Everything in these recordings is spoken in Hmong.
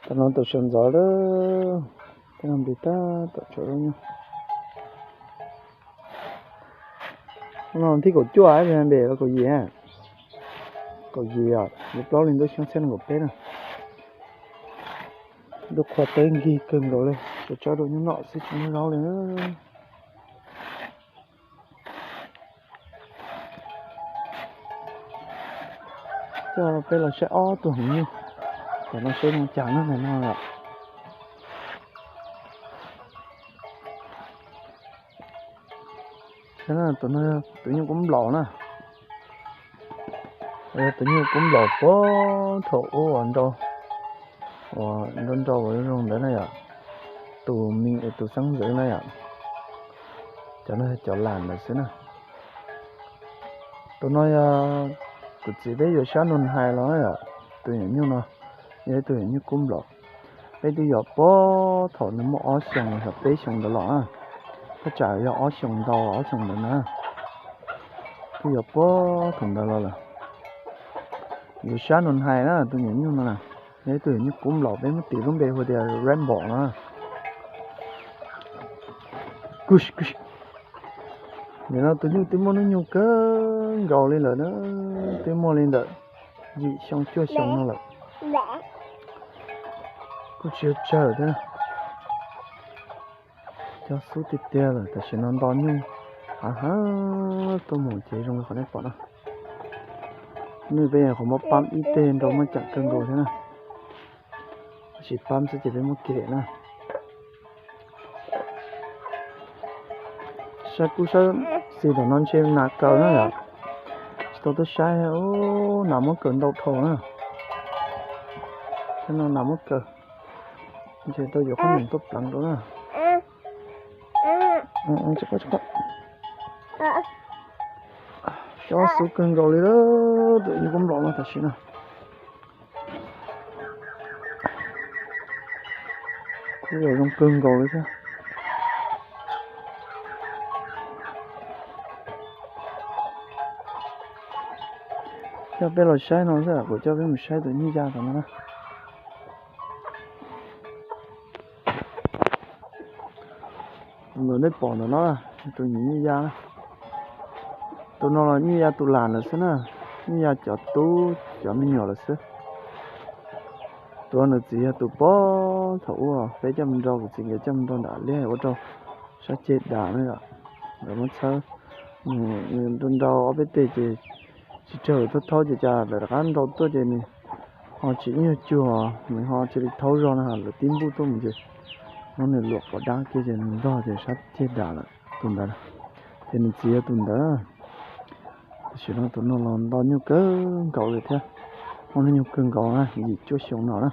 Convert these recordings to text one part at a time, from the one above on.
Tam no tau sawv ntxov lawm, tej no npis tag tom tshuav zaub nyuj. No thib kaum cuaj, npem los kaum yim, kaum yim os, yog plaub hlis ntuj xyoo txhiab nees nkaum peb na. Ntuj qhua teb nkig kawg nkaus li, tsuas tsob dua nyuj noj xwb tsis muaj zaub li. Coj peb los saib ob tug heev nyuj, tam no saib zoo cas na no yom. Tus no tus nyuj kub nplaum na. Tus nyuj kub nplaum puag thaum ub uas nrau, uas nrau nrau uas zoo ntawd na yom. Tus me tus xeeb ntxwv na yom. Cov no yog cov las ntawd xwb na. Tus no yog kuv txiv peb yuav sab nus hais los na yom. Tus nyuam nyuj no yog ib tug nyuam nyuj kub nplaum. Peb twb yuav puag thaum nws muaj ob xyoos los yog peb xyoos ntawd los na. Thaj tsam yog ob xyoos ntau ob xyoos ntawd na. Twb yuav puag thaum ntawd los lawm. Yuav sab nus hais na, tus nyuam nyuj no na, yog ib tug nyuam nyuj kub nplaum, peb muab tis lub npe hu tias Rainbow no. Nim no tus nyuj twb muaj hnub nyoog kawg nkaus li lawm na, twb muaj li ntawm yim xyoo cuaj xyoo no lawm. Kuj tsis yog tsawg thiab, cov xub tiag tiag lawm, tam sim no nto nyuj hav hav tuaj mus ces zoo li qhov nej pom no. Nws peb qhov muab pab ib teg nrau muaj ceem kawg nkaus thiab na, tab sis pab xwb ces peb muab kem na. Saib kub saib xis tom no ntshe nas kaws na yom, tsis tau tuaj saib, nas muab kaws ntau dhau na. Thiab no nas muab kaws, ntshe tau yuav qhob noom tuaj pleev rau na. Cov xub kawg nkaus li, tus nyuj kub nplaum no tam sim no kuj zoo kawg nkaus li thiab. Coj peb los saib no xwb, kuv coj peb mus saib tus nyuj ya tom no na. Tus ntawm nej pom ntawm no, tus nyuj ya, tus no los nyuj ya tus las lawm xwb na, nyuj ya cov tub cov me nyuam lawm xwb. Tus nws txiv yog tus puag thaum ub peb coj mus nrau, kuv txiv nkawd coj mus nrau nram liab ua rau sab ceg dam na yom. Nkawd muab txhawb, nws nrau nrau ob peb teg ces tsis raug lawm, thaub thaub ces cas lawv rov qab nrau tuaj ces nws ho tsis ib nyuag cuag, nws ho cia li thaub zog no, lawv tib npuj tuaj mus ces muab nws luam pov dab kiag ces nws ntog ces sab ceg dam lawm tus ntawd. Ces nws txiv yog tus ntawd. Tam sim no tus no los nto nyuj kawg nkaus li thiab, muaj hnub nyoog kawg nkaus na, yim cuaj xyoo no na.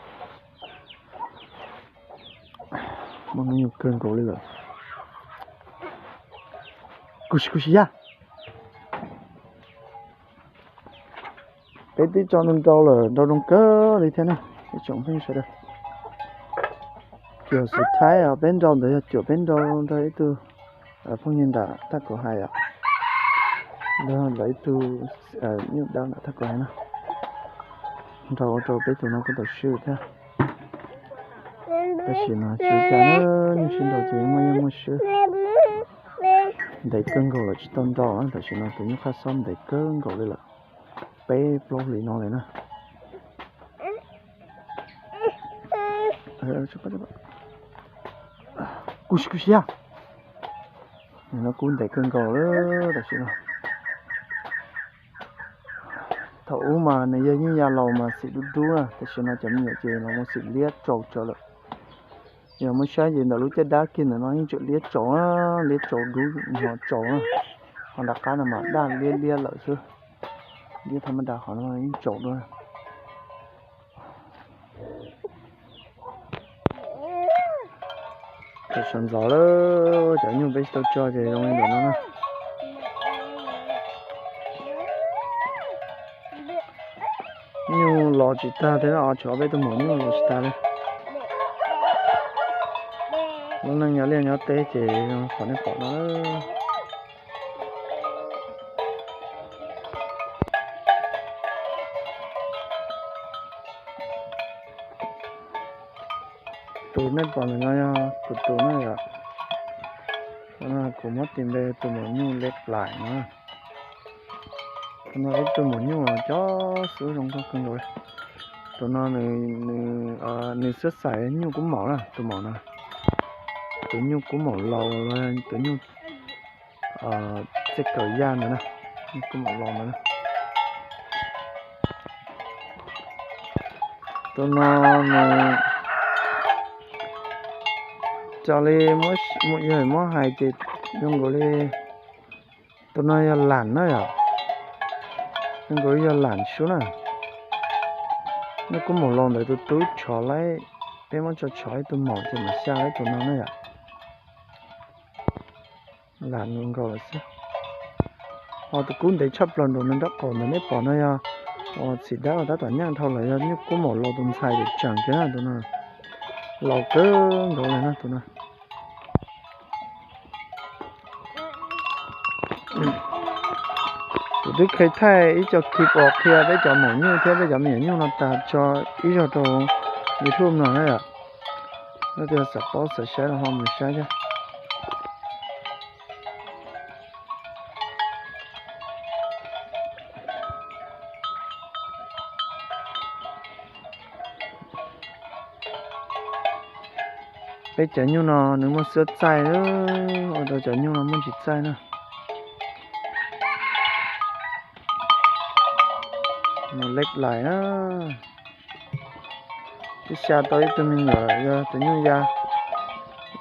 Muaj hnub nyoog kawg nkaus li lawm. Kuv tsis, kuv tsis yaj. Peb twb tso nrau lawm, nrau zoo kawg li thiab na ib tsoom phooj ywg sawv daws. Cuam xwm thaib os, peb nrau ntawd yog cuam peb nrau nrog ib tug phooj ywg nram Thaj Kaum Hais os, nrog lawv ib tug nyuj dawb nram Thaj Kaum Hais na. Nrau ua rau peb tus no kuj tau swb thiab. Tam sim no tsis ua cas na, nyuj sib nrau ces muaj yeej muaj swb. Ntev kawg nkaus lawm tsis tau nrau na, tam sim no tus nyuj qab xob ntev kawg nkaus li lawm, peb plaub hlis no li na. Kuv tsis, kuv tsis yaj. Nws no kub ntev kawg nkaus lawm tam sim no. Thaum ub mas nws yog nyuj ya laus mas xim dub dub na, tam sim no cov me nyuam ces los mus xim liab tsaus tsawv lawm. Yog muab saib ces ntawm lub caj dab kiag ntawm no yeej tseem liab tsaus, liab tsaus dub ho tsaus na. Ho nram qab no mas daj liab liab lawm xwb, liab thaj mab daj, qhov no yeej tsaus dua. Tau sawv ntxov lawm, cov nyuj peb tsis tau tso ces zoo li ntawm no na. Nyuj los tsis tag thiab, tshuav peb tus maum nyuj los tsis tag li. Lub neej nyob liaj nyob teb ces qhov nej pom no. Tus nej pom ntawm no yog kuv tus na yom. Kuv muab tis npe tus maum nyuj leb plais no. Tus no ib tug maum nyuj cov xub zoo nkauj kawg nkaus li. Tus no nws xwb xais nyuj kub maum na, tus maum no. Tus nyuj kub maum laus los tus nyuj txij kaum yaj ntawd na, nyuj kub maum laus ntawd na. Tus no nws raws li yog muab hais ces zoo nkaus li tus no yog lam na yom. Zoo nkaus li yog lam sub na. Nyuj kub maum laus ntawd tus tub tshov lawm, peb muab tso tshov ib tug maum ces mam xya lawm tus no na yom. Lam nkaus lawm xwb. Ho tus kub ntev tshaj plaws nraum nws nraub qaum ntawd nej pom no yog uas txhim dawb tab tom nyeej dhau lawm, yog nyuj kub maum laus tus ntxhais tseem kiag na tus no. Laus kawg nkaus li na tus no. Kuv twb kheev thaij ib co clip uas qhia peb cov maum nyuj thiab peb cov me nyuam nyuj no tas tso ib zaug rau YouTube no na yom. Leej twg xav paub xav saib los ho mus saib thiab. Peb cov nyuj no nws muaj xub txaij, ua rau cov nyuj no muaj ntsis txaij na. Mus leb lais na. Twb xya tau ib tug me nyuam yog tus nyuj ya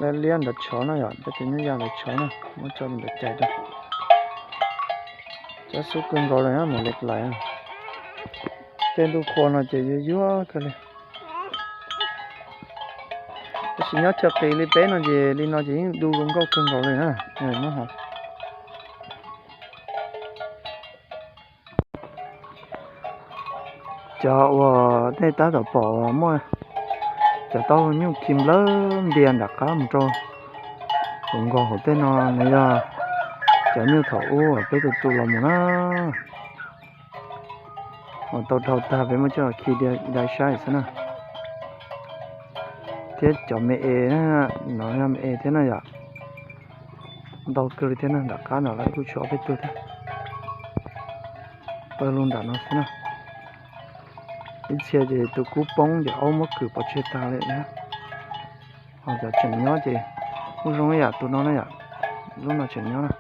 liab liab ntawd tshov na yom, peb tus nyuj ya ntawd tshov na, muab tso ntawd cais rau. Cov xub kawg nkaus li mus leb lais. Tej ntuj qhua no ces yuag yuag kawg li. Tab sis nyob chaw qis li peb no ces li no ces yeej du zoo nkauj kawg nkaus li na. Cov uas nej tab tom pom uas muaj cov taub hau nyuj khi nplawg ntias nram qab mus rau hauv nkaus hauv tej no nws yog cov nyuj thaum ub uas peb tus tu los mus na. Uas tau dhau tag peb muab coj khi dai saib xwb na. Thiab cov me es, no yog me es thiab na yom. Ntau kawg li thiab na, nram qab no lawv kuj tshuav ob peb tug thiab. Pawg lug nram no xwb na. Ib txhia ces tus kub poob ces aub muab kwm pov tseg tag li na. Ho cov tseem nyob ces kuj zoo ib yam tus no na yom. Lub no tseem nyob na.